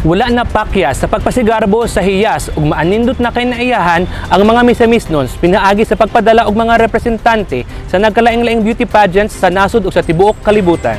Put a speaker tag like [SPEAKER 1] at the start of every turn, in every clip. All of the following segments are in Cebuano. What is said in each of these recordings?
[SPEAKER 1] Wala na pakya sa pagpasigarbo sa hiyas ug maanindot na kinaiyahan ang mga Misamisnons pinaagi sa pagpadala og mga representante sa nagkalaing-laing beauty pageants sa nasod ug sa tibuok kalibutan.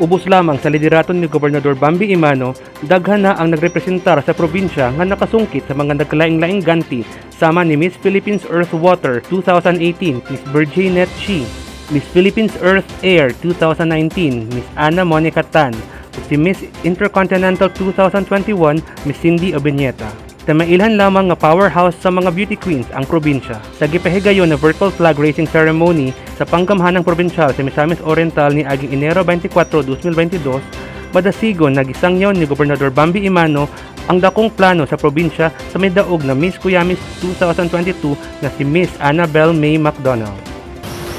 [SPEAKER 1] Ubos lamang sa liderato ni Gobernador Bambi Emano, daghan na ang nagrepresentar sa probinsya nga nakasungkit sa mga nagkalaing-laing ganti sama ni Miss Philippines Earth Water 2018, Miss Virginette Chi, Miss Philippines Earth Air 2019, Miss Anna Monica Tan, ug si Miss Intercontinental 2021, Miss Cindy Obeñeta. Sa mailhan lamang nga powerhouse sa mga beauty queens ang probinsya. Sa gipahigayon na virtual flag raising ceremony sa Panggamhanang Probinsyal sa Misamis Oriental ni aging Enero 24, 2022, madasigon na gisangyaw ni Gobernador Bambi Emano ang dakong plano sa probinsya sa may daog na Miss Kuyamis 2022 na si Miss Annabelle May McDonald.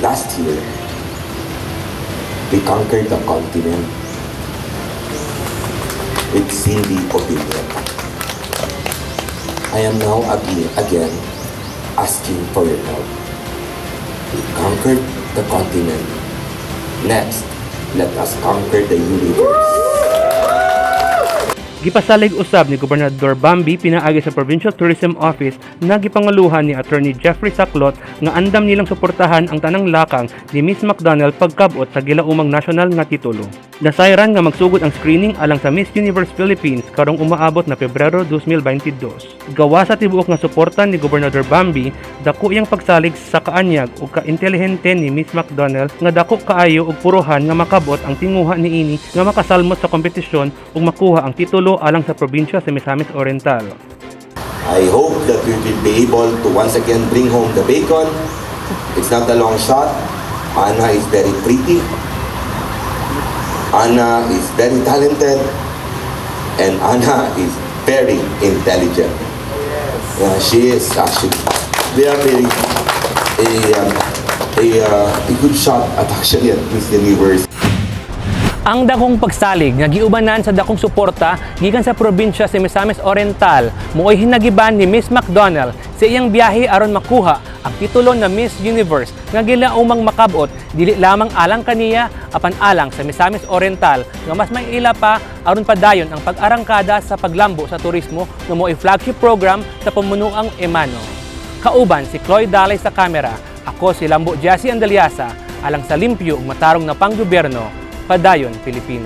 [SPEAKER 2] Last year, we conquered the continent with Cindy Obeñeta. I am now again asking for your help. We conquered the continent. Next, let us conquer the universe.
[SPEAKER 1] Gipasalig usab ni Gobernador Bambi pinaagi sa Provincial Tourism Office na gipanguluhan ni Attorney Jeffrey Saclot nga andam nilang suportahan ang tanang lakang ni Miss McDonnell pagkabot sa gilaumang nasyonal nga titulo. Nasayran nga magsugod ang screening alang sa Miss Universe Philippines karong umaabot na Pebrero 2022. Gawa sa tibuok nga suporta ni Gobernador Bambi, dako iyang pagsalig sa kaanyag ug kaintelihente ni Miss McDonnell nga dako kaayo og puruhan nga makabot ang tinguha niini nga makasalmot sa kompetisyon ug makuha ang titulo alang sa probinsya sa Misamis Oriental.
[SPEAKER 2] I hope that we will be able to once again bring home the bacon. It's not a long shot. Anna is very pretty. Anna is very talented. And Anna is very intelligent. Yeah, she is actually. They have a good shot at actually at Miss Universe.
[SPEAKER 1] Ang dakong pagsalig nga giubanan sa dakong suporta gikan sa probinsya sa Misamis Oriental mo'y hinagiban ni Miss McDonnell sa iyang biyahe aron makuha ang titulo na Miss Universe nga gilaumang makabot dili lamang alang kaniya apan alang sa Misamis Oriental nga mas maiila pa aron padayon ang pag-arangkada sa paglambo sa turismo nga mo'y flagship program sa pamunuang Emano. Kauban si Chloe Dalay sa kamera, ako si Lambo Jesse Andaliasa alang sa limpyo ug matarong na panggobyerno. Padayon, Pilipino.